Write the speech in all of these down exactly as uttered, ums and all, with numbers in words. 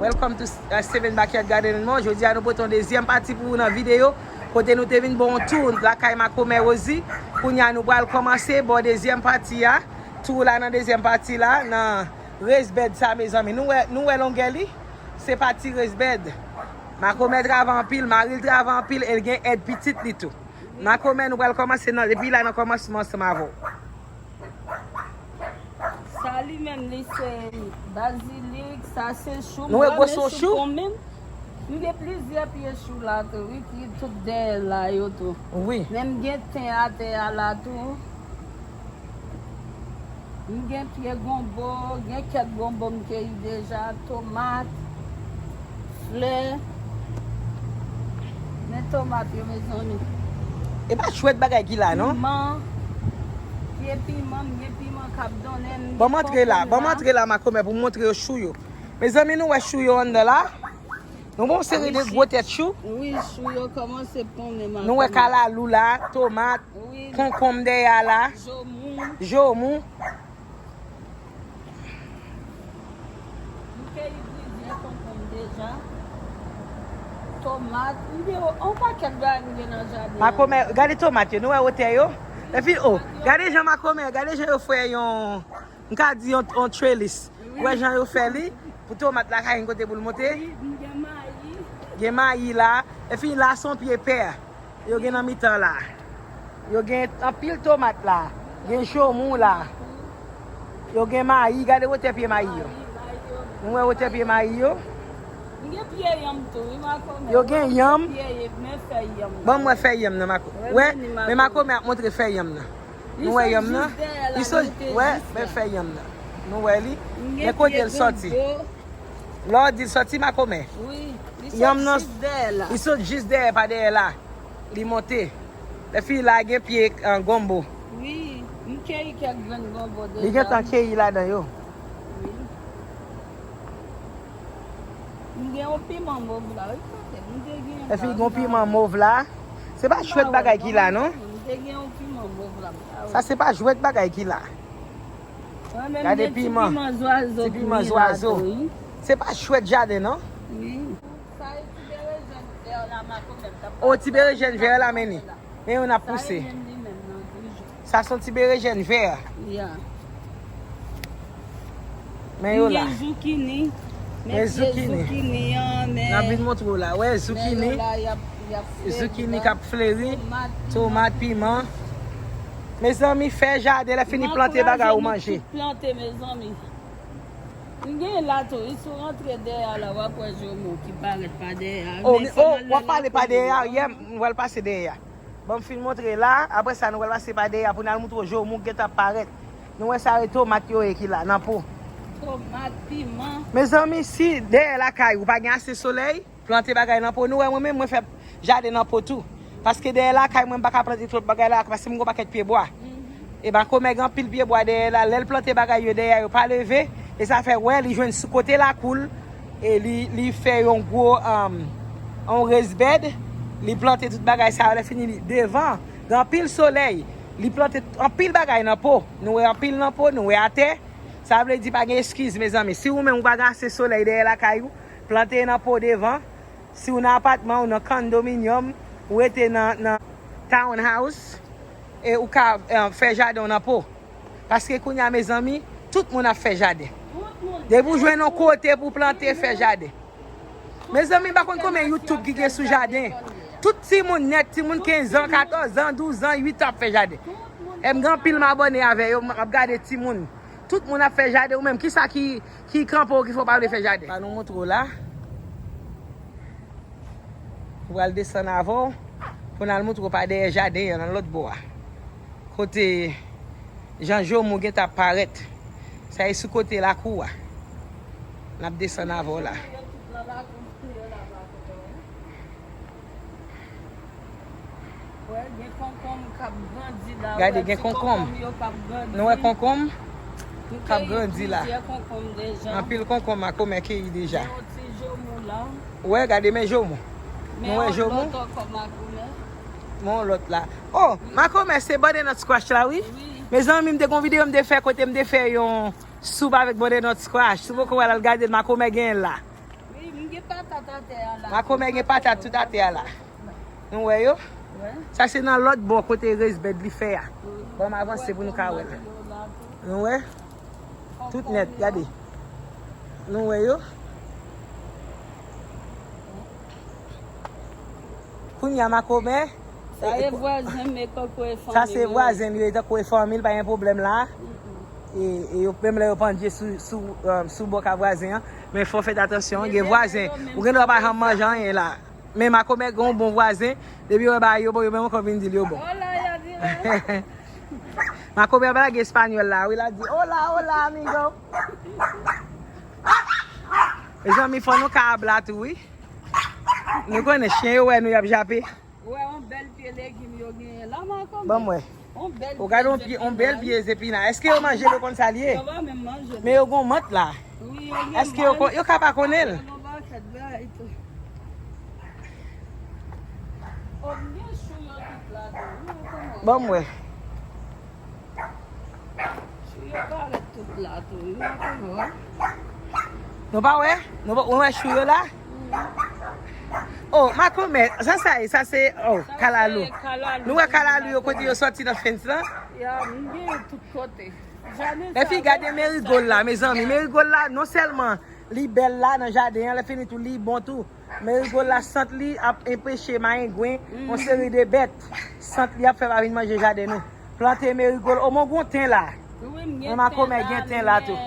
Welcome to uh, Seven Backyard Garden and More. Jodi a nou pote yon dezyèm pati pou ou nan videyo. Kote nou te vin bon tou lakay makomè Rosie. Kounye a nou pral kòmanse bon dezyèm pati a. Tou la nan dezyèm pati la, nan raised bed sa mezanmi. Nou wè, nou wè longè li? Se pati raised bed. Makomè travay anpil, mari l travay anpil, e l gen èd pitit li tou. Makomè nou pral kòmanse nan, depi la nan kòmansman ansanm avè w. Sa li menm li se bazilik, sa se chou. Nou wè gwo se chou? Pon menm. M gen plizyè pye chou la tou, wi, ki tout dèyè la yo tou. Wi. Men m gen ten atè a la tou. M gen pye gonbo, gen kèk gonbo m keyi deja, tomat, flè. Men tomat yo, mezanmi. E pa chwèt bagay ki la, non? Piman. Pye piman, m gen piman k ap donnen. Ban m antre la, ban m antre la, makomè, pou m montre yo chou yo. Mezanmi, nou wè chou yo anndan la? Nou wè yon seri de gwo tèt chou. Wi, chou yo kòmanse ponnen, makomè. Nou wè kalalou la, tomat, konkonm dèyè a la. Jomou. Jomou. M keyi plizyè konkonm deja. Tomat. M gen yon pakèt bagay m gen nan jaden an. Makomè, gade tomat yo, nou wè wotè yo? Epi, o, gade jan makomè, gade jan yo fè yon, m ka di yon, yon trellis. Ou wè jan yo fè li? Pou tomat la ka gen kote pou l monte. Wi, m gen mayi. Gen mayi la. Epi la se yon pye pè. Yo gen nan mitan la. Yo gen anpil tomat la. Gen jomou la. Yo gen mayi. Gade wotè pye mayi yo. Nou wè wotè pye mayi yo? Yo gen yanm. Ban m wè fèy yanm nan, Mako. Wè, men Makomè ap montre fèy yanm nan. Nou wè yanm nan? Li sot, wè, men fèy yanm nan. Nou wè li? Men kote l sòti? Lè w di l sòti, Makomè. Yanm nan, li sot jis dèyè, pa dèyè la. Li monte. Lè fini la, gen pye gonbo. Wi, m keyi kèk grenn gonbo deja. Li gentan keyi ladan yo. Wi. M gen yon piman mov la, wi, kote m te gen. Lè fini gen yon piman mov la. Se pa jwèt bagay ki la, non? M te gen yon piman mov la. Sa se pa jwèt bagay ki la. Gade piman. Ti piman zwazo. Se pa jwèt jaden, non? Wi. O, ti berejèn vè la, men ni. Men yo n ap pouse. Sa se yon ti berejèn vè. Men yo la. Men zoukini. Men zoukini. N ap vin montre w la. Wè, zoukini. Zoukini k ap fleri. Tomat, piman. Mezanmi, fè jaden, lè fini plante bagay ou manje. Plante, mezanmi. M gen la tou, wi, si w rantre dèyè a la, w ap wè jomou ki parèt pa dèyè a. O, w ap pale pa dèyè a, yè, m wè l pase dèyè a. Ban m fin montre la, apre sa, nou pral pase pa dèyè a pou n al montre w jomou ki gentan ap parèt. Nou wè sa, e tomat yo ye ki la, nan po. Tomat, piman. Mezanmi, si dèyè lakay ou pa gen ase solèy, plante bagay nan po. Nou wè mwen menm, mwen fè jaden nan po tou. Paske dèyè lakay mwen, m pa ka plante twòp bagay la, paske m gen yon pakèt pyebwa. E Makomè gen anpil pyebwa dèyè la. Lè l plante bagay yo dèyè a, yo pa leve. E sa fè, wè, li jwenn sou kote lakou l. E li, li fè yon gwo, um, yon raised bed. Li plante tout bagay sa yo. Lè fini, li devan, gen anpil solèy. Li plante anpil bagay nan po. Nou wè anpil nan po, nou wè atè. Sa vle di pa gen eskiz, mezanmi. Si ou menm ou pa gen ase solèy dèyè lakay ou, plante nan po devan. Si w nan apatman, ou nan kondominyòm, ou rete nan, nan townhouse, e ou ka, eh, fè jaden w nan po. Paske kounye a, mezanmi, tout moun ap fè jaden. Depi w jwenn yon kote pou w plante, fè jaden. Mezanmi, m pa konn konbyen YouTube ki gen sou jaden. Tout timoun nèt, timoun kenz an, katòz an, douz an, uit an ap fè jaden. E m gen anpil m abòne avè yo, m ap gade timoun. Tout moun ap fè jaden, ou menm, kisa ki, ki kanpe w ki fè w pa vle fè jaden? Ba nou montre w la. Nou pral desann avè w pou n al montre w pa dèyè jaden an nan lòt bò a. Kote jan jomou gentan ap parèt. Sa e sou kote lakou a. N ap desann avè w la. Wè, gen konkonm k ap grandi la. Gade, gen konkonm. Ti konkonm yo k ap grandi. Nou wè konkonm k ap grandi la. M keyi plizyè konkonm deja. Anpil konkonm Makomè keyi deja. Gen yon ti jomou la. Wè, gade, men jomou. Nou wè jomou? Men yon lòt ankò Makomè. Men yon lòt la. Oh, Makomè, se butternut squash la, wi. Wi. Mezanmi, m te gon videyo m te fè kote m te fè yon soup avèk butternut squash. Si w poko wè l, al gade l, Makomè genyen l la. Wi, Patat atè a la. Makomè gen patat tout atè a la. Nou wè yo? Sa se nan lòt bò kote raised bed li fè a. Ban m avanse pou nou ka wè l. Nou wè? Tout nèt, gade. Nou wè yo? Kounye a makomè. Sa e vwazen m, e tankou e fanmi m. Sa se vwazen m yo, e tankou e fanmi l, pa gen pwoblèm la. E, e yo, menm lè yo pandye sou, sou, um, sou bò ka vwazen an. Men fò fè atansyon, gen vwazen. Ou gen dwa pa janm manje anyen la. Men makomè gen yon bon vwazen. Depi yo wè bagay yo bon, yo menm ankò vin di l yo bon. Makomè pa lage espanyòl la, wi, la di, "Hola, hola, amigo." Mezanmi, fò nou ka abla tou, wi. Nou konnen chen yo wè nou y ap jape. Ou wè yon bèl pye legim yo genyen la, makomè. Ban m wè. Yon bèl pye zepina. Ou gade yon pye, yon bèl pye zepina. Èske yo manje l, yo konn sa l ye? Yo pa menm manje l. Men yo gon mant la. Wi, yo gen mant. Èske yo, yo ka pa konnen l? Yo gon pakèt bagay tou. O, m gen chou yo tout la tou. Wi, yo konn. Ban m wè. Chou yo parèt tout la tou, wi, makomè. Nou pa wè? Nou pa, ou wè chou yo la? Oh, makomè, sa sa ye? Sa se, oh, kalalou. Nou wè kalalou yo kote yo sòti nan fence lan? Ya, m gen tout kote. Lèfi, gade merigol la, mezanmi. Merigol la, non sèlman li bèl la nan jaden an, lèfini tou, li bon tou. Merigol la, sant li ap anpeche mayengwen, yon seri de bèt. Sant li ap fè pa vin manje jaden nou. Plante merigol. O, mwen gon ten la. Wi, m gen ten la. Men makomè gen ten la tou.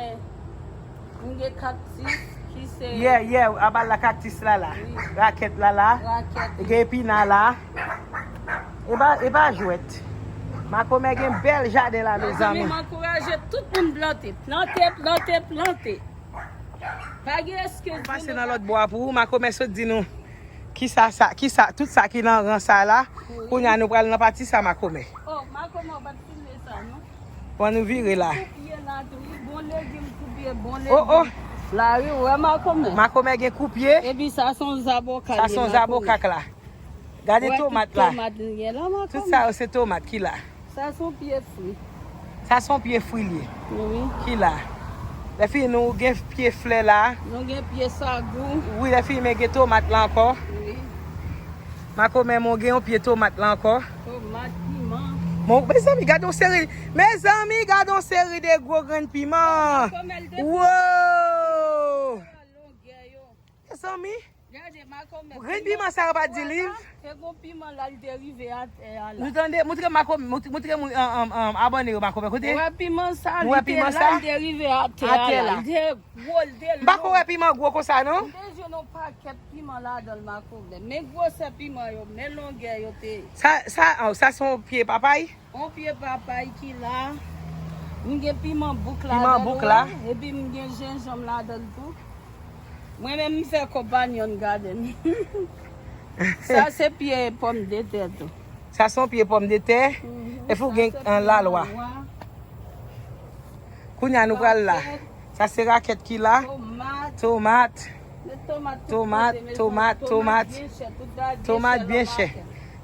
M gen kaktis ki se. Yeah, yeah, abal la kaktis la la. Wi. Rakèt la la. Rakèt. Gen epina la. E pa, e pa jwèt. Makomè gen bèl jaden la, mezanmi. Mezanmi, m ankouraje tout moun plante. Plante, plante, plante. Pa gen eskiz. Pase nan lòt bò a pou ou, makomè sot di nou. Kisa sa, kisa, tout sa ki nan ran sa la, kounye a nou pral nan pati sa makomè. Oh, makomè, ou pa t filme sa, non? Bon, nou vire la. Koupye la tou, wi, bon legim, koupye, bon legim. Oh, oh. La, wi, ou wè makomè. Makomè gen koupye. Epi sa se yon zaboka. Sa se yon zaboka la. Gade tomat la. Tomat li gen la, makomè. Tout sa yo se tomat ki la. Sa se yon pye fwi. Sa se yon pye fwi li ye. Wi. Ki la. Lèfi, nou gen pye flè la. Nou gen pye sagou. Wi, lèfi, men gen tomat la ankò. Wi. Makomè, men gen yon pye tomat la ankò. Tomat, piman. Bon, mezanmi, gade yon seri, mezanmi, gade yon seri de gwo grenn piman. Makomè, l te. Wow! Longè yo. Mezanmi. Gade, makomè, grenn piman sa yo pa di liv. Te gon piman la, li te rive atè a la. Nou tande, moutre makomè, moutre, moutre moun, an, an, an, abòne yo makomè kote. Ou wè piman sa, li te la, li te rive atè a la. Li te gwo, li te long. M pa ko wè piman gwo konsa, non. M te jwenn yon pakèt piman ladan l, makomè. Men gwosè piman yo, men longè yo te. Sa, sa, oh, sa se yon pye papay? Yon pye papay ki la. M gen piman bouk ladan l, wi. Piman bouk la. Epi m gen jenjanm ladan l tou. Mwen menm, m fè companion garden. Sa se pye pòmdetè tou. Sa se yon pye pòmdetè. Mhm. Epi w gen an lalwa. Kounye a nou pral la. Sa se rakèt ki la. Tomat. Tomat. Tomat, tomat, tomat. Tomat byen chè.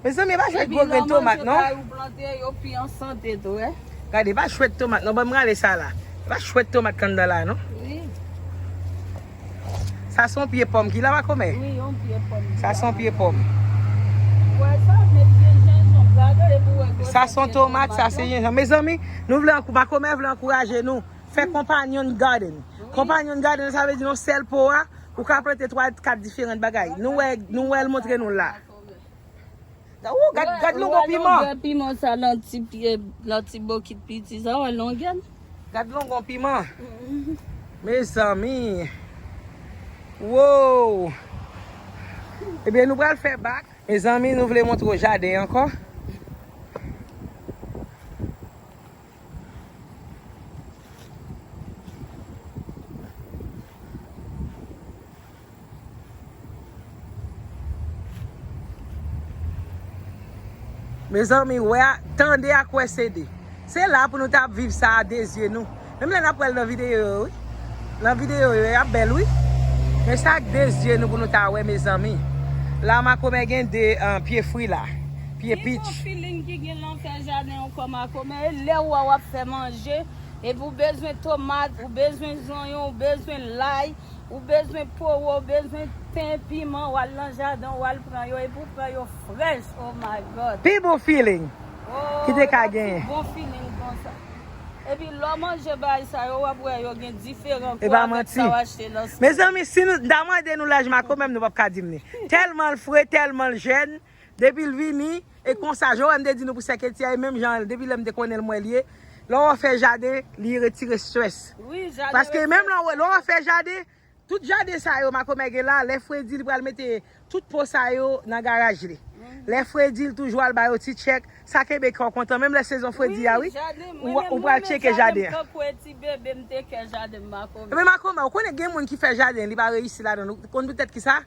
Mezanmi, pa jwèt gwo grenn tomat, non. Epi lè w manje sa yo plante, yo pi an sante tou, wi. Gade, pa jwèt tomat, non. Ban m rale sa la. Pa jwèt tomat k anndan la, non. Wi. Sa se yon pye pòm ki la, makomè? Wi, yon pye pòm ki la. Sa se yon pye pòm. Ou wè sa, men gen jenjanm ladan, epi w wè gwosè pye tomat yo. Sa se yon tomat, sa se jenjanm. Mezanmi, nou vle ankou-, makomè vle ankouraje nou. Fè companion garden. Wi. Companion garden, sa vle di nan sèl po a, ou ka plante twa, kat diferan bagay. Nou wè, nou wè l montre nou la. Ou, gad, gad longon piman. Ou wè longè piman sa nan ti pye, nan ti bokit piti sa, ou wè longè l? Gad longon piman. Mezanmi. Wow. Ebyen, nou pral fè bak. Mezanmi, nou vle montre w jaden ankò. Mezanmi, wè a, tande ak wè se de. Se la pou nou ta viv sa a de zye nou. Menm lè n ap wè l nan videyo yo, wi. Nan videyo yo, y ap bèl, wi. Men sa ak de zye nou pou nou ta wè, mezanmi. La, makomè gen de, ah, pye fwi la. Pye peach. Li gon feeling ki gen lan fè jaden ankò, makomè. E lè ou wè w ap fè manje, Epi ou bezwen tomat, ou bezwen zonyon, ou bezwen lay, ou bezwen powo, ou bezwen ten, piman, w al nan jaden, w al pran yo, epi ou pran yo frèch. Oh my God! Pi bon feeling Oh, ki te ka pa ti genyen. Bon feeling konsa. Epi lè w manje bagay sa yo, w ap wè yo gen diferan E kwa pa avèk manti. Sa w achte nan Mezanmi, si nou ta mande nou laj Makomè m, nou p ap ka di m li. Tèlman l fre, tèlman l jèn, depi l vini, e konsa, Joanne te di nou pou sè Ketty a, e menm jan, depi lè m te konnen l, m wè l ye. Lè w fè jaden, li retire strès. Wi, jaden Paske retire menm lè w lè w fè jaden, tout jaden sa yo, Makomè gen la, lè fredi, li pral mete tout po sa yo nan garaj li. Lè fredi, l toujou al ba yo ti tchèk, sa kenbe kè w kontan. Menm lè sezon fredi a, wi, Jaden, ou, mwen menm, ou mwen pral menm tcheke jaden jaden an. Tankou e ti bebe, m te kè jaden m Makomè. Men Makomè, ou konnen gen moun ki fè jaden, li pa reyisi ladan l. Ou konn poutèt ki sa?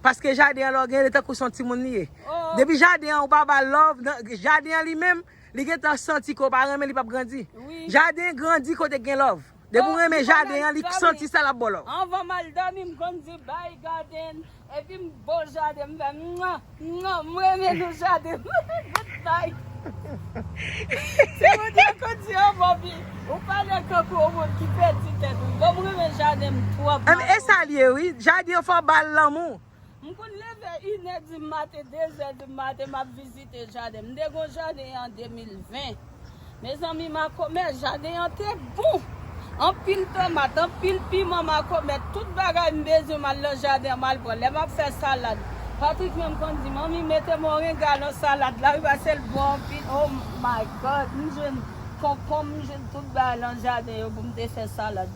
Paske jaden an, lè w gen, li tankou se yon timoun li ye. Oh. Depi jaden an, ou pa ba l love, nan- jaden an li menm, li gentan santi ke w pa renmen, li p ap grandi. Wi. Jaden grandi kote gen love. Depi ou Oh, renmen m konn jaden an, al li dòmi. Santi sa l ap ba w love. Anvan m al dòmi, m konn di, "Bye, jaden." Epi m bo jaden, m fè, "Mwa, mwa, m renmen nou jaden." Good night. Timoun yo konn di, "Oh, Bobby, ou pale tankou yon moun ki pèdi tèt ou." Bon, m renmen jaden m twòp. Em, e sa l ye, wi. Jaden an fò w ba l lanmou. M konn leve inè di maten, dezè di maten, m ap vizite jaden. M te gon jaden an de mil ven. Mezanmi, Makomè, jaden an te bon. Anpil tomat, anpil piman, Makomè, tout bagay m bezwen, m al nan jaden an, m al pran. Lè m ap fè salad, Patrick menm konn di, "Manmi, mete moringa nan salad la, wi, paske l bon anpil." Oh my God, m jwenn konkonm, m jwenn tout bagay nan jaden yo pou m te fè salad.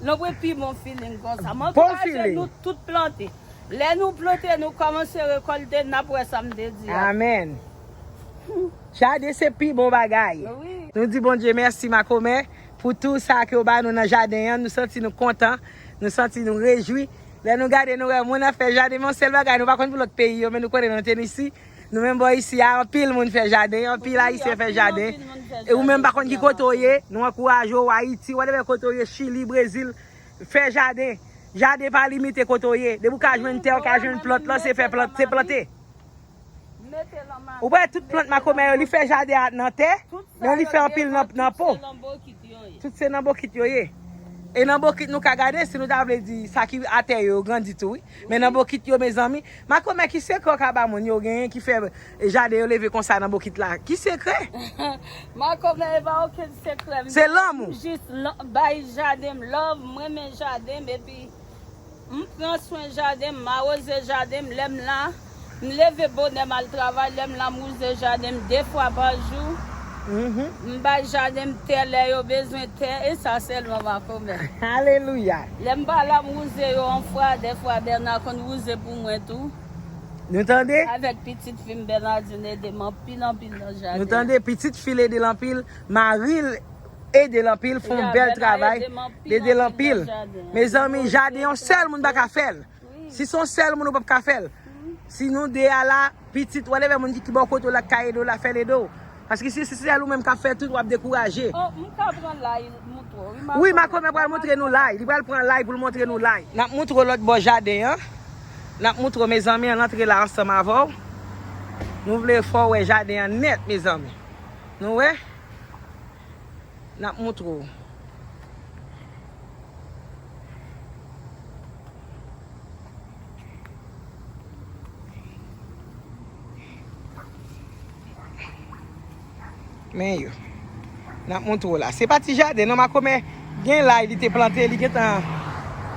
Nou wè pi bon feeling konsa. M Bon ankouraje feeling. Nou tout plante. Lè nou plante, nou kòmanse rekòlte, n ap wè sa m te di a. Amèn. Jaden se pi bon bagay. Wi. Nou di Bondye mèsi, Makomè, pou tou sa ke w ba nou nan jaden an. Nou santi nou kontan, nou santi nou rejwi. Lè nou gade, nou wè moun ap fè jaden, men yon sèl bagay, nou pa konn pou lòt peyi yo, men nou konnen nan Tennessee, nou menm bò isi a, anpil moun fè jaden, anpil Ayisyen fè jaden. E ou menm pa konn ki kote w ye, nou ankouraje w, Ayiti, whatever kote w ye, Chili, Brezil, fè jaden. Jaden pa limite kote w ye. Depi w ka jwenn tè, w ka jwenn plant, lanse fè plant, se plante. Ou wè tout plant Makomè yo, li fè jaden a nan tè, men li fè anpil nan, nan po. Tout se nan bokit yo ye. E nan bokit nou ka gade, si nou ta vle di sa ki atè yo, yo grandi tou, wi. Men nan bokit yo, mezanmi, Makomè, ki sekrè w ka ba moun yo genyen ki fè jaden yo leve konsa nan bokit la? Ki sekrè? Makomè, e pa okenn sekrè. M Se lanmou. M jis lan- bay jaden m love, m renmen jaden m, epi m pran swen jaden m, m awoze jaden m, lè m la, m leve bonè, m al travay, lè m la, m wouze jaden m de fwa pa jou. M bay jaden m tè lè yo bezwen tè, e sa sèlman Makomè. Alelouya. Lè m pa la, m wouze yo yon fwa, de fwa Bèna konn wouze pou mwen tou. Nou tande? Avèk pitit fi m Bernardine ede m anpil, anpil nan jaden. Nou tande? Pitit fi l ede l anpil, mari l ede l anpil, fè yon bèl travay, ede l anpil. Mezanmi, jaden yon sèl moun pa ka fè l. Si se yon sèl moun ou p ap ka fè l. Si nou de a la, pitit, whatever moun ki, ki bò kote w la, k ka ede w la, fè l ede w. Paske si se sèl ou menm k ap fè tout, w ap dekouraje. Oh, m ka pran lay, montre w. Wi, Makomè pral montre nou lay. Li pral pran lay pou l montre nou lay. N ap montre w lòt bò jaden an. N ap montre w, mezanmi, ann antre la ansanm avè w. Nou vle fè w wè jaden an nèt, mezanmi. Nou wè? N ap montre w. Men yo. N ap montre w la. Se pa ti jaden non, Makomè gen lay li te plante, li gentan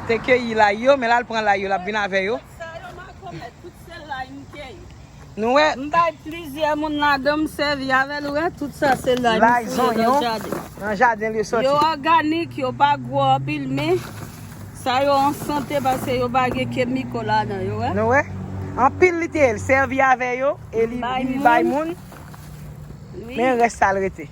te keyi lay yo, men la l pran lay yo, l ap vin avè yo. Sa yo Makomè, tout se lay m keyi. Nou wè? M bay plizyè moun ladan m sèvi avè l, ou wè, tout sa se lay m fouye nan jaden. Nan jaden l yo sòti. Yo òganik, yo pa gwo anpil, men sa yo an sante paske yo pa gen kemiko ladan, yo wè. Nou wè? Anpil li te ye, l sèvi avè yo, e li, li bay moun. Men rès sa l rete.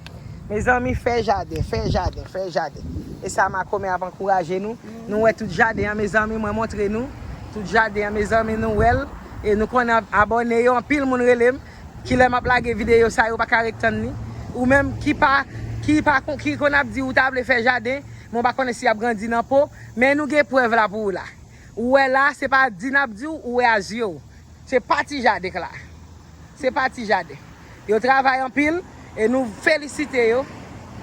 Mezanmi, fè jaden, fè jaden, fè jaden. E sa Makomè ap ankouraje nou. Nou wè tout jaden an, mezanmi, mwen montre nou. Tout jaden an, mezanmi, nou wè l. E nou konnen ab-, abòne yo, anpil moun rele m. Kilè m ap lage videyo sa, yo pa ka ret tann li. Ou menm ki pa, ki pa kon, ki konn ap di ou ta vle fè jaden, men w pa konnen si y ap grandi nan po. Men nou gen prèv la pou ou la. Ou wè la, se pa di n ap di w, ou wè a zye w. Se pa ti jaden k la. Se pa ti jaden. Yo travay anpil e nou felisite yo.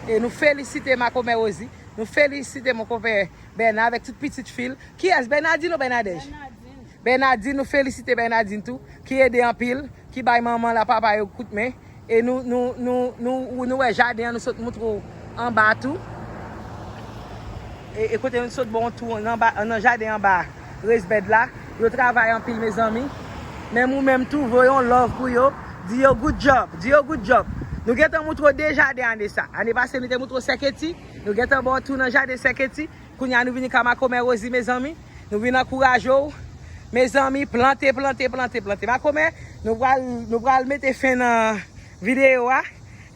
E nou felisite makomè Rosie, nou felisite mon konpè Bèna avèk tout pitit fi l. Kiyès, Bènadin ou Bènadèj? Bènadin, nou felisite Bènadin tou, ki ede anpil, ki bay manman l ak papa yo kout men. E nou, nou, nou, nou, nou wè jaden an, nou sot moutre w anba tou. E, e kote nou sot ba w yon tou nan ba, nan jaden anba Raised Bed la. Yo travay anpil, mezanmi. Menm ou menm tou, voye yon love pou yo. Di yo good job, di yo good job. Nou gentan moutre w de jaden ane sa. Ane pase, nou te moutre w Sèketi. Nou gentan ba w tou nan jaden Sèketi. Kounye a nou vini ka makomè Rosie, mezanmi. Nou vin ankouraje w. Mezanmi, plante, plante, plante, plante. Makomè, nou pral, nou pral mete fen nan videyo a.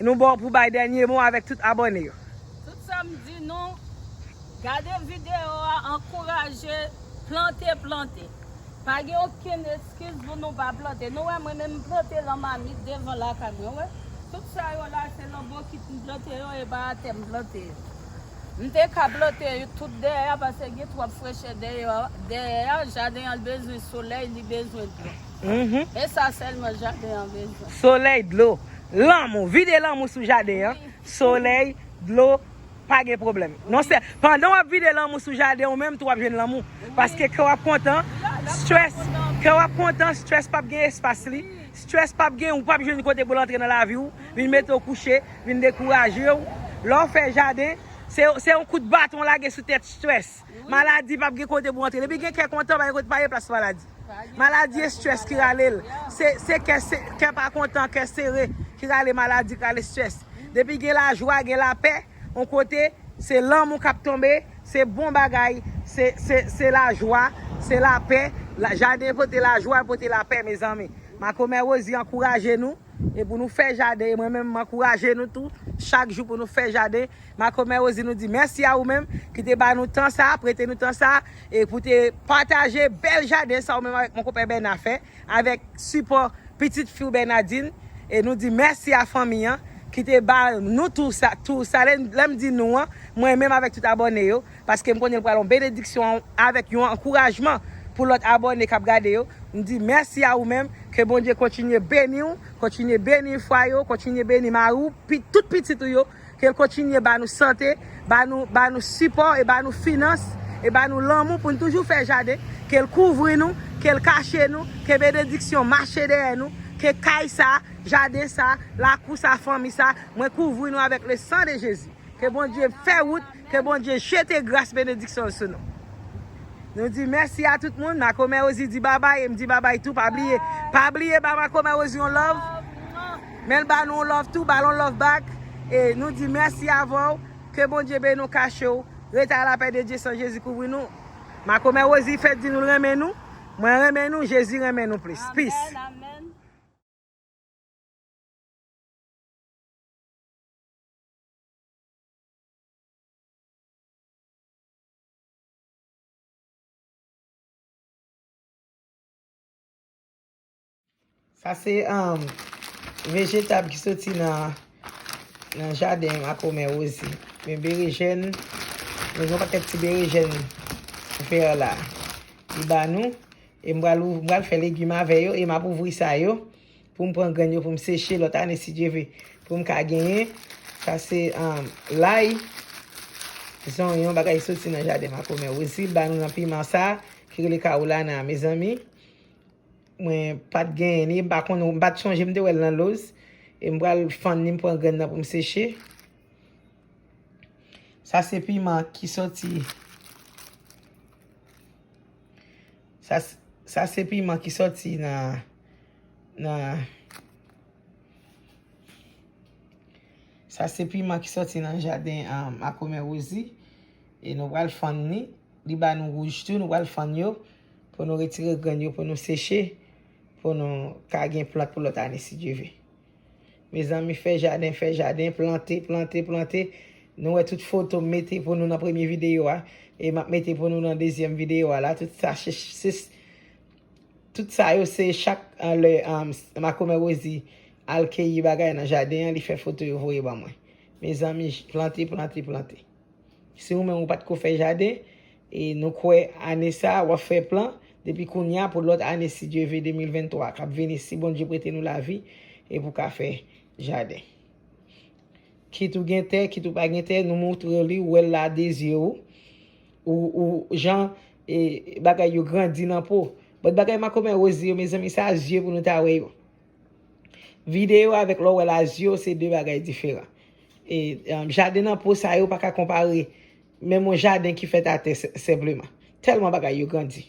Nou ba w pou bay dènye mo avèk tout abòne yo. Tout sa m di nou, gade videyo a, ankouraje, plante, plante. Pa gen okenn eskiz pou nou pa plante. Nou wè, mwen menm, m plante lan mamit devan lakay mwen, wè. Tout sa yo la, se lan bokit m plante yo, e pa atè m plante yo. M te ka plante yo tout dèyè a, paske gen twòp frechè dèyè, dèyè a, jaden an bezwen solèy, li bezwen dlo. Mhm. E sa sèlman jaden an bezwen. Solèy, dlo, lanmou, vide lanmou sou jaden an. Wi. Solèy, dlo, pa gen pwoblèm. Non, se, pandan w ap vide lanmou sou jaden, ou menm tou w ap jwenn lanmou. Wi. Paske kè w ap kontan, strès, kè w ap kontan, strès p ap gen espas li. Strès p ap gen, ou p ap jwenn kote pou l antre nan lavi w. Vin mete w kouche, vin dekouraje w. Lè w fè jaden, se, se yon kout baton w lage sou tèt strès. Wi. Maladi p ap gen kote pou antre. Depi gen kè kontan, pa gen kote, pa gen plas pou maladi. Maladi e strès ki rale l. Se, se kè, se kè pa kontan, kè sere ki rale maladi, ki rale strès. Depi gen lajwa, gen lapè, yon kote, se lanmou k ap tonbe, se bon bagay, se, se, se lajwa, se lapè. La, jaden pote lajwa, pote lapè, mezanmi. Makomè Rosie ankouraje nou, e pou nou fè jaden, e mwen menm, m ankouraje nou tou, chak jou pou nou fè jaden. Makomè Rosie, nou di mèsi a ou menm ki te ba nou tan sa, prete nou tan sa, e pou te pataje bèl jaden sa ou menm avèk mon konpè Bèna fè, avèk sipò pitit fi w Bènadin. E nou di mèsi a fanmi an ki te ba nou tou sa, tou sa. Lè, lè m di nou an, mwen menm avèk tout abòne yo, paske m konnen l pral yon benediksyon avèk yon ankourajman pou lòt abòne k ap gade yo. M di mèsi a ou menm, ke Bondye kontinye beni w, kontinye beni fwaye w, kontinye beni mari w, pi, tout pitit ou yo, ke l kontinye ba nou sante, ba nou, ba nou sipò e ba nou finans e ba nou lanmou pou n toujou fè jaden, ke l kouvri nou, ke l kache nou, ke benediksyon mache dèyè nou, ke kay sa, jaden sa, lakou sa, fanmi sa, mwen kouvri nou avèk le san de Jezi. Ke Bondye fè wout, ke Bondye jete gras benediksyon l sou nou. Nou di mèsi a tout moun. Makomè Rosie di babay, e m di babay tou. Pa bliye, pa bliye ba Makomè Rosie yon love. Men l ba nou yon love tou, ba l yon love back. E nou di mèsi avè w. Ke Bondye beni w, kache w. Rete a la pè de Dye, san Jezi kouvri nou. Makomè Rosie fèt di nou l renmen nou. Mwen renmen nou, Jezi renmen nou plis. Peace. Amèn, amèn. Sa se, um, vejetab ki soti nan, nan jaden makomè Rosie. Men berejèn, nou gen yon pakèt ti berejèn vè la. Li ba nou, e m pral, m pral fè legim avè yo, e m ap ouvri sa yo, pou m pran grenn yo, pou m seche lòt ane, si Dye vle, pou m ka genyen. Sa se, um, lay, zonyon, bagay soti nan jaden makomè Rosie. L ba nou nan piman sa, ki rele kaoulana, mezanmi. Mwen pa t genyen li, m pa konn, m pa t sonje m te wè l nan Lowe's. E m pral fann li, m pran grenn nan pou m seche. Sa se piman ki soti. Sa, s- sa se piman ki soti nan, nan, sa se piman ki soti nan jaden, um, makomè Rosie. E nou pral fann li. Li ba nou wouj tou, nou pral fann yo. Pou nou retire grenn yo, pou nou seche. Pou nou ka gen plant pou lòt ane, si Dye vle. Mezanmi, fè jaden, fè jaden, plante, plante, plante. Nou wè tout foto m mete pou nou nan premye videyo a. E m ap mete pou nou nan dezyèm videyo a la. Tout sa, se, se, tout sa yo, se chak, uh, lè, um, makomè Rosie al keyi bagay nan jaden an, li fè foto yo voye ban mwen. Mezanmi, plante, plante, plante. Si ou menm ou pa t ko fè jaden, e nou kwè ane sa a, w ap fè plan, depi kounye a pou lòt ane, si Dye vle, de mil venntwa k ap vini, si Bondye prete nou lavi, e pou ka fè jaden. Kit ou gen tè, kit ou pa gen tè, nou moutre li, ou wè l la de zye ou. Ou, ou jan e, bagay yo grandi nan po. But bagay makomè woz yo, mezanmi, sa zye pou nou ta wè yo. Videyo avèk lè w wè l a zye w, se de bagay diferan. E, um, jaden nan po sa yo pa ka konpare menm yon jaden ki fèt atè se- senpleman. Tèlman bagay yo grandi.